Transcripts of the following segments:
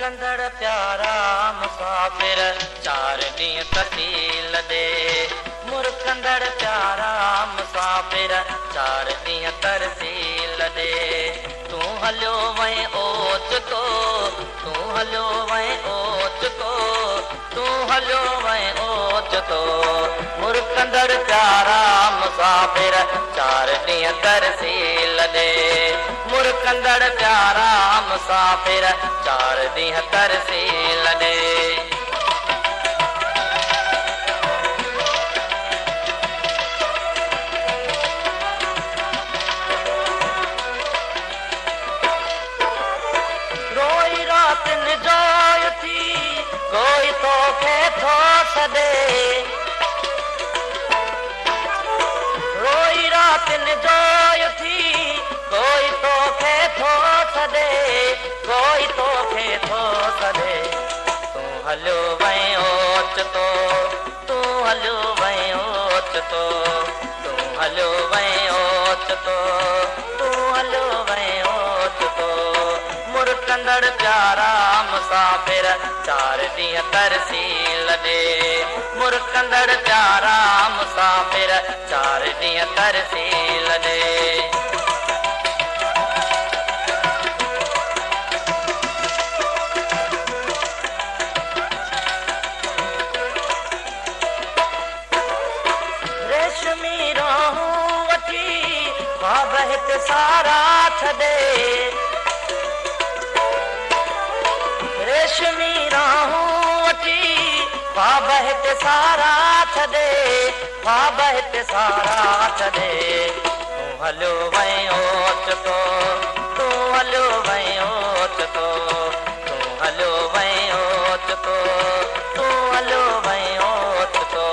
مرڪندڙ پيارا مسافر، چار ڏينهن ترسيل ڏي. مرڪندڙ پيارا مسافر، چار ڏينهن ترسيل ڏي. تون هليو وئين اوچتو، تون هليو وئين اوچتو، تون هليو وئين اوچتو. مرڪندڙ پيارا مسافر، چار ڏينهن ترسيل ڏي. مرڪندڙ پيارا مسافر، چار ڏينهن ترسيل ڏي. روئي راتن جو اٿي، ڪوئي توکي ٿو سڏي. روئي راتن جو اٿي، ڪوئي توکي ٿو سڏي، ڪوئي توکي ٿو سڏي. تون هليو وئين اوچتو، تون هليو وئين اوچتو، تون هليو وئين اوچتو، تون هليو وئين اوچتو. مرڪندڙ پيارا مسافر، چار ڏينهن ترسيل ڏي. مرڪندڙ پيارا مسافر، چار ڏينهن ترسيل ڏي. ريشمي راهون وٺي، خواب هت سارا ڇڏي. ريشمي راهون وٺي، خواب هت سارا ڇڏي، خواب هت سارا ڇڏي. تون هليو وئين اوچتو، تون هليو وئين اوچتو، تون هليو وئين اوچتو، تون هليو وئين اوچتو.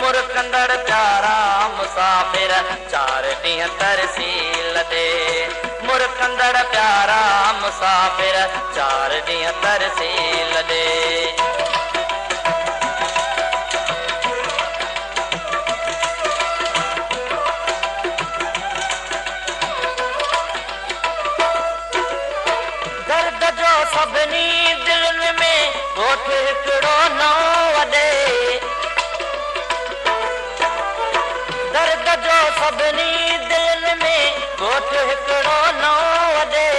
مرڪندڙ پيارا مسافر، چار ڏينهن ترسيل ڏي. مرڪندڙ پيارا مسافر، چار ڏينهن ترسيل ڏي. درد جو سڀني دلن ۾ ڳوٺ هڪڙو نئون وڏي. درد جو سڀني دلن ۾ ڳوٺ هڪڙو نئون وڏي،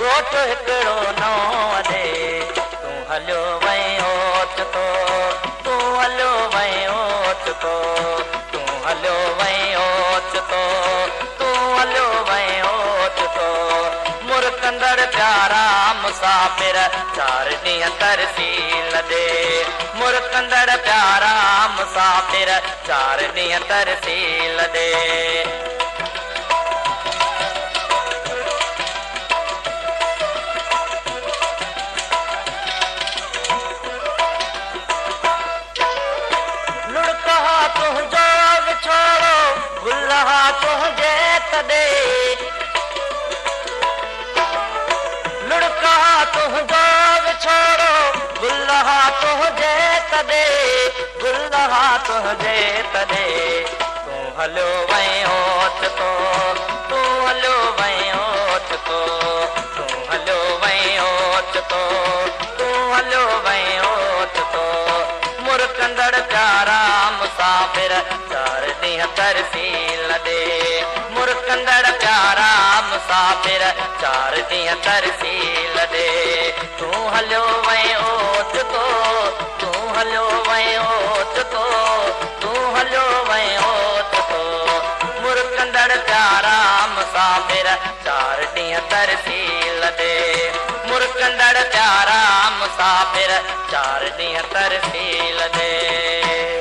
ڳوٺ هڪڙو نئون وڏي. تون هليو وئين اوچتو، تون هليو وئين اوچتو، تون هليو وئين اوچتو، تون هليو وئين اوچتو. مرڪندڙ پيارا مسافر، چار ڏينهن ترسيل ڏي. مرڪندڙ پيارا مسافر، چار ڏينهن ترسيل ڏي. لڙڪ ها تنهنجو وڇوڙو، گل ها تنهنجي تڏي. لڙڪ ها تنهنجو وڇوڙو، گل ها تنهنجي تڏي، گل ها تنهنجي تڏي. تون هليو وئين اوچتو، تون هليو وئين اوچتو، تون هليو وئين اوچتو، تون هليو وئين اوچتو. مرڪندڙ پيارا مسافر، چار ڏينهن ترسيل ڏي. مرڪندڙ پيارا مسافر، چار ڏينهن ترسيل ڏي. تون هليو وئين اوچتو، تون هليو وئين اوچتو، تون هليو وئين اوچتو. مرڪندڙ پيارا مسافر، چار ڏينهن ترسيل ڏي. مرڪندڙ پيارا مسافر، چار ڏينهن ترسيل ڏي.